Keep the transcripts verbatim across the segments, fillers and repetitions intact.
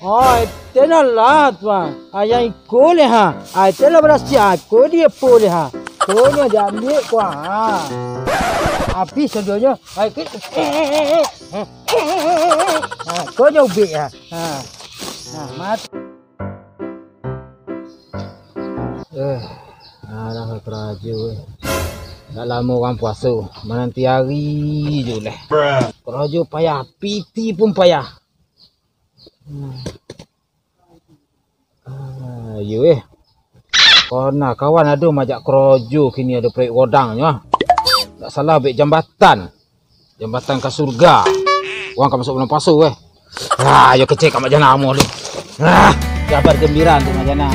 Oh, itu lah lah, tuan. Ah, yang iko leh, ha. Ah, itu lah barasiah. Ah, iko dia po leh, ha. Ko nyo diambiak ko, ha. Habis sadonyo. Ah, iko. Ah, ko nyo ubek, ha. Ha. Nah, mat. Eh, alah, karajo, eh. Dak lamo urang puaso, mananti ari jo leh. Karajo payah, piti pun payah. Hmm. Ah, iyo, eh. Ko nah, kawan ado majak karajo kini, ado proyek godangnyo, ah. Dak salah, bek jambatan. Jambatan ka surga. Urang ka masuak bulan puaso, eh. Ah, yo kecek ka Mak Jana amuah tu. Ah, kabar gembira untuak Mak Jana.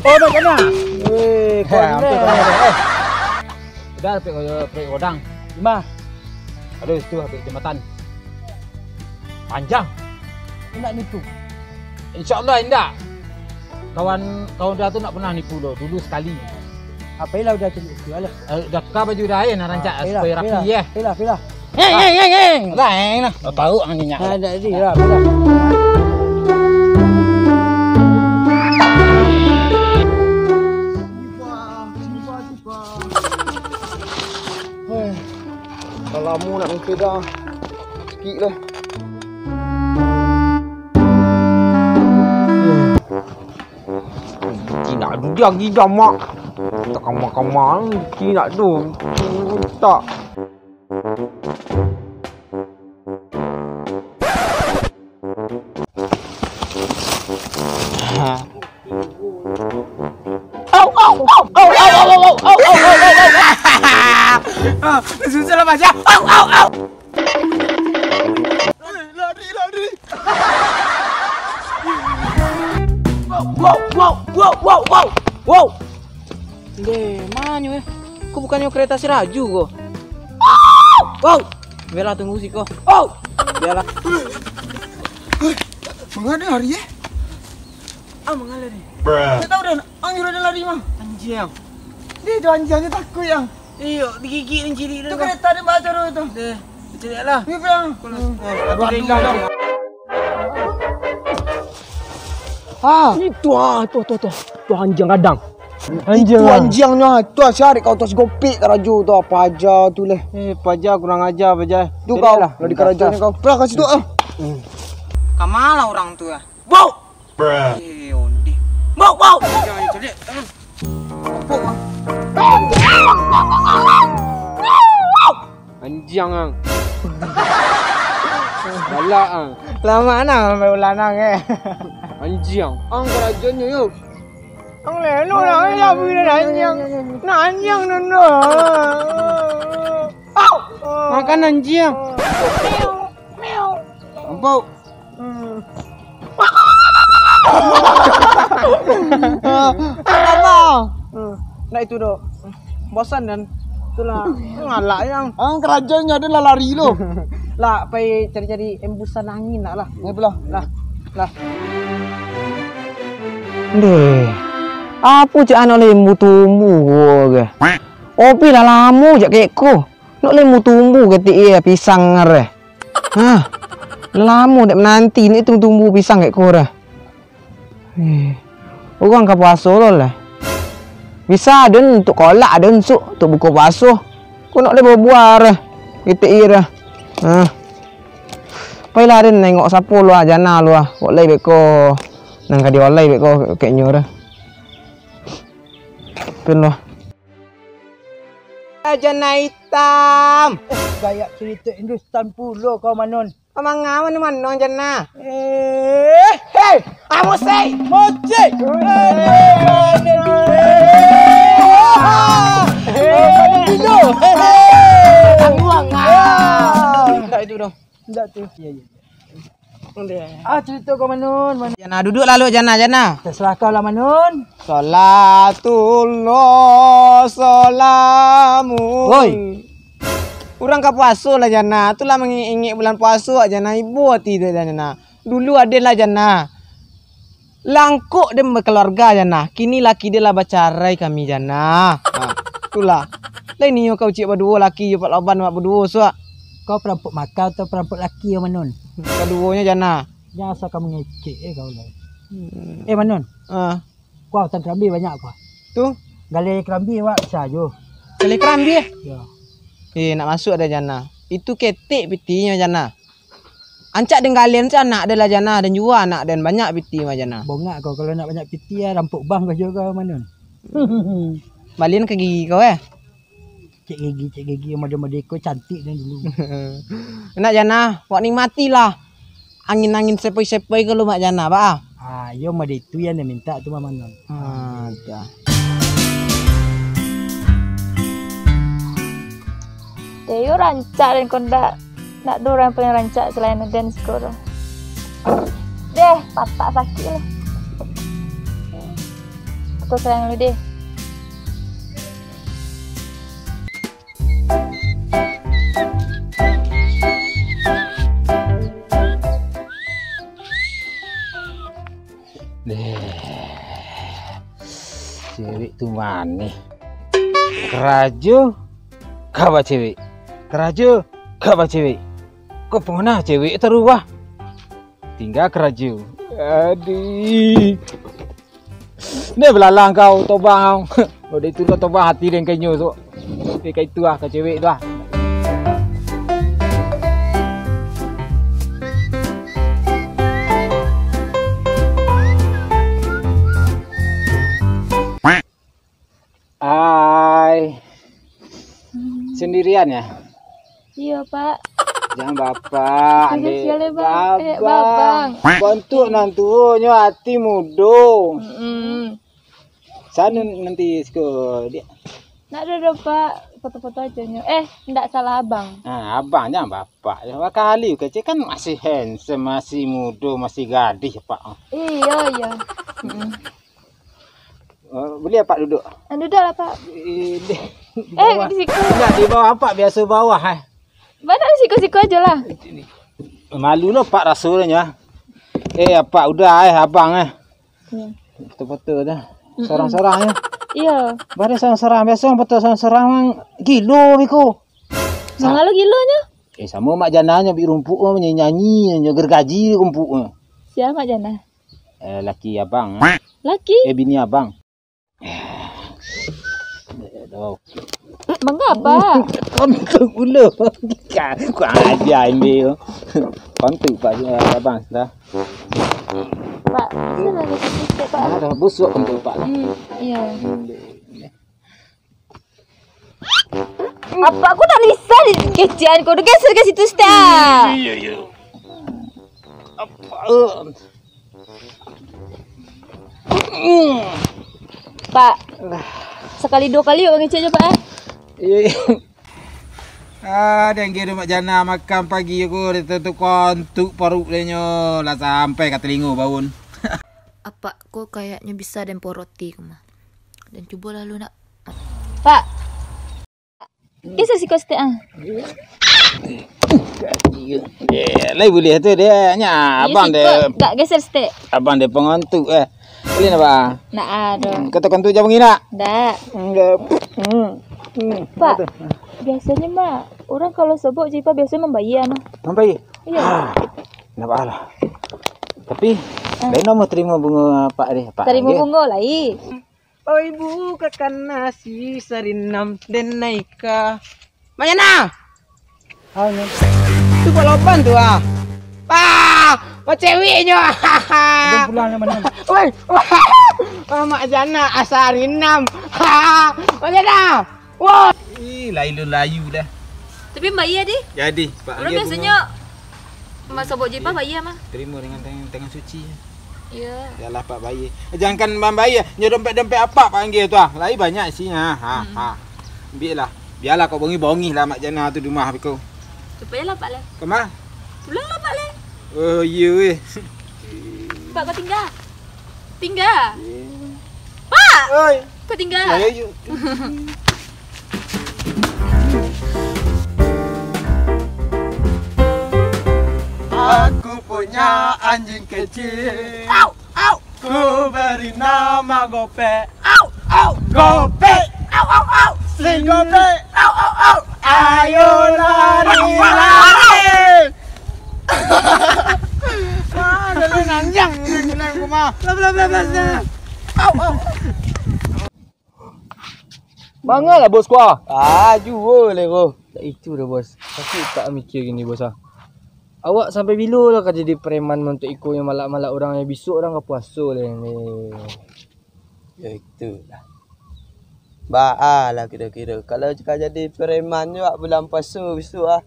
Oh, Mak Jana. Weh, hampir konek. Konek. Eh. Udah, dapek, dapek godang. Di ma? Aduh, itu, dapek jambatan. Panjang. Indak nipu. Insya Allah indak. Kawan, kawan dia tu ndak pernah nipu doh, dulu sekali. Apo lah udah tu, lah. Eh, udah ka baju dah, eh, nak rancak supaya rapi, eh. Apolah, apolah. Hei, hei, hei, hei. Lah, eh, nah. Bau ang nyenyak. Ah, dak di lah, lah. Hei, dah lamo nak main sepeda. Sikit lah. Indak ado diagiah, Mak. Tak kama-kama, indak ado. Tak. Au, au, au. Ah, susah lah, Mas, ya. Au, au, au. Lari, lari. Wow, wow, wow, wow, wow, wow. Deh, manyo, eh? Ko bukannyo kereta si Raju ko? Wow. Bialah, tunggu siko. Wow. Bialah. Manga lari, eh? Ah, manga lari. Bruh. Ndak tahu dah, ang nyuruh dia lari, mah. Anjiang. Dia tu anjiang, dia takut, yang. Iyo, digigik ni cilik tu. Tu kereta dia baca tu. Deh, cari lah. Ni, Bang. Aduh, aduh, aduh. Ah, itu ah, tu, tu, tu. Tu anjiang gadang. Anjiang. Itu ah. Anjiangnyo, tu ah, si Arik kau tu si Gopik karajo tu, ah, paja tu leh. Eh, paja kurang aja, paja. Tu kau, lah di karajo ni kau. Pula ka situ ah. Kama lah urang tu ah. Bau. Bruh. Eh, ondeh. Bau, bau. Jangan caliak. Bau, ah. Anjiang ang. Galak ang. Lama nah sampai ulanang, eh. Anjiang. Ang karajonyo, yo. Ang lelo lah, eh, lah, bina anjiang. Nah, anjiang nono. Makan anjiang. Bau. Hmm. Apa? Hmm. Ndak itu doh. Bosan dan itulah ngalak yang. Ang karajonyo adalah lari lo. Lah, pai cari-cari embusan angin nak lah. Ni pulo. Lah. Lah. Ndeh. Apo cak anak lembu tumbuh ko ge? Opi lah lamo jak kek ko. Nak lembu tumbuh ketek ye pisang are. Hah, lamo dek menanti ni tumbuh-tumbuh pisang kek ko dah. Eh, urang ka puaso lo lah. Bisa den untuk kolak, den suk untuk buko puaso. Ko nak le babuah dah. Ketek ye dah. Hah. Pailah den nengok sapo lo ah, Jana lo ah. Kok lai beko. Nang ka diolai beko keknyo dah. Pen lo. Jana itam. Eh, gayak carito Hindustan pulo kau, Manon. Amang awan mano, Jana? Eh, hei, amusik. Musik. Eh, eh, eh, eh, eh. Eh, eh, eh. Tangguang, ah. Indak itu doh. Indak tu. Iya, iya. Ah, carito kau, Manun, Manun. Jana, duduk lalu, Jana, Jana. Terserah kau lah, Manun. Salatullah, salamu. Woi. Urang ka puaso lah, Jana. Tu lah mangingek-ingek bulan puaso, Jana. Ibo ati tu, Jana. Dulu ado lah, Jana. Langkok den bakaluarga, Jana. Kini laki den lah bacarai kami, Jana. Ha, itulah. Lai nio kau ciek baduo laki jo Pak Loban, awak baduo suak. Kau perampok maka atau perampok laki, yo, Manun? Kaduonyo, Jana. Jan asa ka mangecek, eh, kau lai. Hmm. Eh, Manun. Ah. Kuah tan karambia banyak, kuah. Tu? Galeh karambia awak bisa jo. Galeh karambia? Yo. Eh, nak masuak dah, Jana. Itu ketek pitinyo, Jana. Ancak den galian tu anak den lah, Jana, den jua anak den, banyak piti mah, Jana. Bongak kau, kalau nak banyak piti, ya, rampok bank kau juo kau, Manun. Balian ka gigi kau, eh? Cek gigi, cek gigi, mode-mode kau cantik den dulu. Nak, Jana, wak nikmatilah angin-angin sepoi-sepoi ko lu, Mak Jana, ba? Ah, iyo, mode itu yang den minta tu, Mak Manun. Ah, dah. Yo, rancak den kondak. Ndak ado urang paling rancak salain den siko tu. Deh, patak sakik lah. Aku sayang dulu deh. Deh. Cewek tu manih. Karajo ka bacewek. Karajo ka bacewek. Kok pernah cewek taruah? Tingga karajo. Aduh. Deh belalang kau, tobang kau. Udah itu kau tobang hati den ka inyo tu. Tapi ka itu ah, ka cewek tu ah. Ai. Sendirian ya? Iyo, Pak. Jangan bapak, Dek. Babang. Babang. Bantuak nan tuo nyo ati mudo. Mm-mm. Sanu nanti siko, Dek. Ndak ado doh, Pak. Foto-foto ajo nyo. Eh, ndak salah abang. Ah, abang jangan bapak. Bakali kecil kan masih handsome, masih mudo, masih gadih, Pak. Iyo, iyo. Mm-mm. Eh, buliah, Pak, duduk? Ah, duduklah, Pak. Eh, di, di bawah. Di siko. Enggak, di bawah, Pak, biasa bawah, eh. Banyak di siko-siko ajo lah. Malu lo, Pak, rasonyo. Eh, Apak, udah, eh, Abang, eh. Iyo. Foto-foto dah. Mm-mm. Sorang-sorang, eh. Iyo. Bare sorang-sorang, biaso foto sorang-sorang, gilo biko. Manga lo gilonyo? Eh, samo Mak Jana nyo bi rumpuk, nyo nyanyi, nyo gergaji rumpuk. Sia Mak Jana? Eh, laki abang. Laki? Eh, bini abang. Mangapa? Kontuk pulo. Kurang aja ini. Kontuk, Pak, abang sudah. Pak, sudah, sudah, sudah, Pak. Dah, dah, busuk kontuk, Pak. Hmm, iya. Apak ko ndak bisa dikecekan ko, geser ka situ sitak. Iyo, iyo. Apak, eh. Pak, sakali duo kali awak ngecek jo, Pak, eh. Iyo, iyo. Ah, dengki tu Mak Jana makan pagi ko, dia tu kontuk paruik dia nyo, lah sampai ka telingo baun. Apak ko kayaknyo bisa den poroti ko mah. Den cubo lalu nak. Pak. Geser siko sitak ah. Eh, lai buliah tu dia. Nya abang dia. Geser sitak. Abang dia pengontuk eh. Boleh nak, Bang? Nak ah, doh. Kata kontuk jauh ngina. Ndak. Ndak. Hmm. Hmm. Pak, biasonyo mah urang kalau sobok jipa biasonyo mambayia mah. Mambayia? Iyo. Ah, ndak apo lah. Tapi, ah, lain namo tarimo bungo Pak deh, Pak. Tarimo bungo lai. Oi, bukakan nasi sarinam den naika. Mak Jana! Halo. Tu Pak Loban tu ah. Ah, maceweknyo. Abang pulang lah, Manun. Woi. Ah, Mak Jana, ah, sarinam. Ah, Mak Jana. Woi. Ih, lain lu layu dah. Tapi mambayia deh. Jadi, Pak. Urang biasonyo Mak sobok jipa bayia mah. Tarimo dengan tangan, tangan suci. Iyo. Yalah, Pak, bayia. Jangankan mambayia, nyo dompet-dompet Apak, Pak, angge tu ah. Lai banyak isinyo. Ha, hmm, ha. Ambiaklah. Bialah kok bongih-bongih lah Mak Jana tu di rumah beko. Supayolah, Pak, lai. Kama? Pulanglah, Pak, lai. Oh, iyo weh. Pak, kau tingga. Tingga. Iyo. Pak! Oi. Kau tingga. Ayo, yuk. Aku punya anjing kecil. Au, au. Ku beri nama Gopek. Au, au, Gopek. Au, au, au. Si Gopek. Au, au, au. Ayo lari, lari. Ah, dah nanjang, nanjang, nanjang, ku mah. Bla, bla, bla, bla, bla. Au, au. Mangalah, Bos, ko ah? Ah, juo lai ko. Tak itu doh, Bos. Tapi tak mikir gini, Bos, ah. Awak sampai bilo lah ka jadi preman untuak iko yang malak-malak urang, yang bisuak urang ka puaso lai ni. Yo, itulah. Baa lah kiro-kiro. Kalau ka jadi preman jo awak bulan puaso bisuak ah.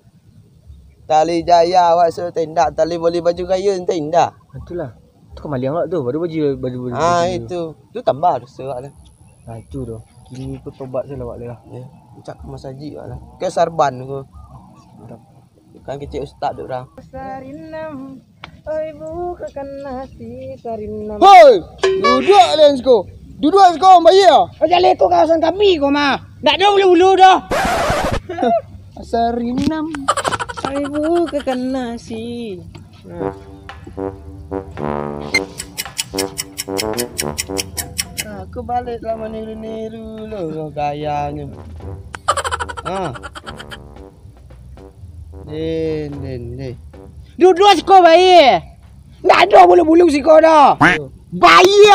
Tali jaya awak suruh tenda, tali boli baju gayo tenda. Itulah. Tu kamaliang awak tu, baru baju, baju, baju, Ah, baju. Itu. Tu tambah doso awak tu. Nah, itu tu. Kini ko tobat se lah awak lah. Ya, cak ka masajik awak lah. Ke sarban ko. Mantap. Kan kecek ustaz tu urang. Sarinam, oi, bukakan nasi sarinam. Hoi, duduak lah siko. Duduak siko, bayia. Oh, jaleh ko kawasan kami ko mah. Ndak ado bulu-bulu doh. Sarinam. Oi, bukakan nasi. Nah. Nah, aku balik lah maniru-niru lo gayanyo. Ah. Den, den, den. Duduak siko bae. Ndak ado bulu-bulu siko doh. Bae.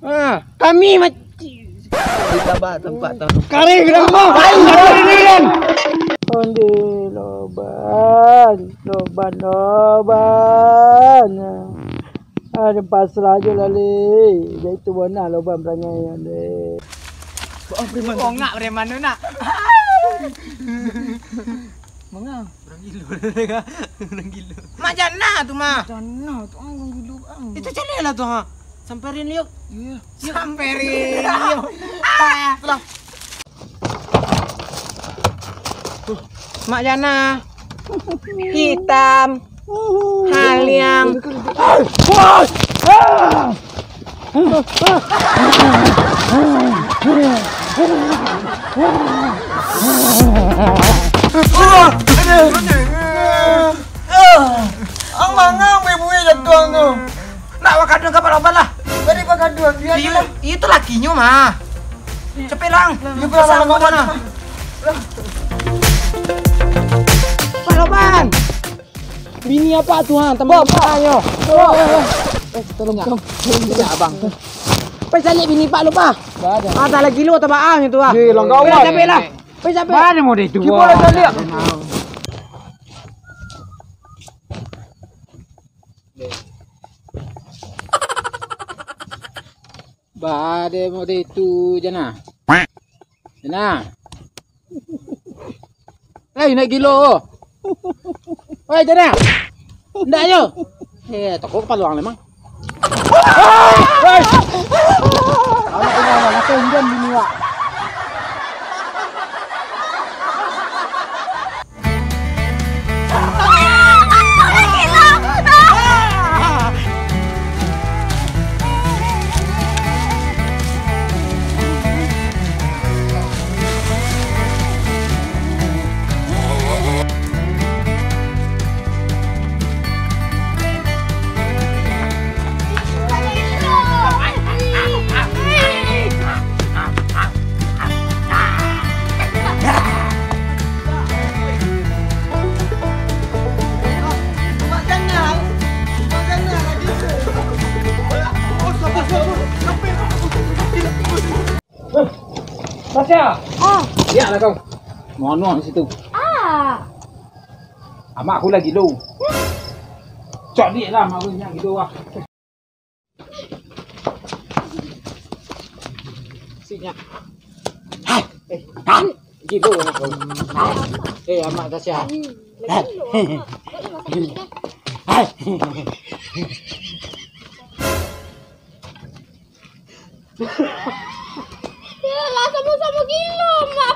Ha, kami mac- Di tabah tempat tu. Kami kena rumah. Bae, bae, bae. Onde loban, loban, loban. Ada pasrah aja lah, Le. Jadi tu bona loban perangai, Le. Bongak preman tu nak. Manga? Urang gilo. Urang gilo. Mak Jana tu mah. Jana tu, ah, urang gilo, ah. Itu caliak lah tu, ha. Samperin liuk. Iya. Samperin liuk. Ah, lah. Mak Jana. Hitam. Haliang. Ang mangang buih-buih jatuah tu. Nak bakaduan ka Pak Loban lah. Bari bakaduan, biar Iyo, lah. Itu lakinyo mah. Cepet lang. Iyo, pulang, Pasang pulang, pulang, pulang. Pak Loban. Bini apa tu, ha? Teman Pak, Pak. Tanyo. Pak. Eh, tolong, Kang. Tolong, Kang. Abang. Pai caliak bini Pak Loban. Ndak ada. Ah, salah gilo atau baang itu, ah. Ye, langgawan. Pai capek lah. Pai capek. Mana model itu? Cuba lah caliak. Ba, ade mode itu, Jana. Jana. Hei, nak gilo. Hei, Jana. Ndak yo. Eh, toko kapalo ang memang. Hei. Anak ini anak, anak, anak, bini, Wak. Tasya! Ah. Lihatlah kau. Mono di situ. Ah. Amak aku lagi lu. Cok dia lah, amak aku nyak gitu ah. Sinyak. Hai. Eh, ha? Gilo anak kau. Ha? Eh, Amak Tasya. Hai. Hai. Yalah, samo-samo gilo, Mak.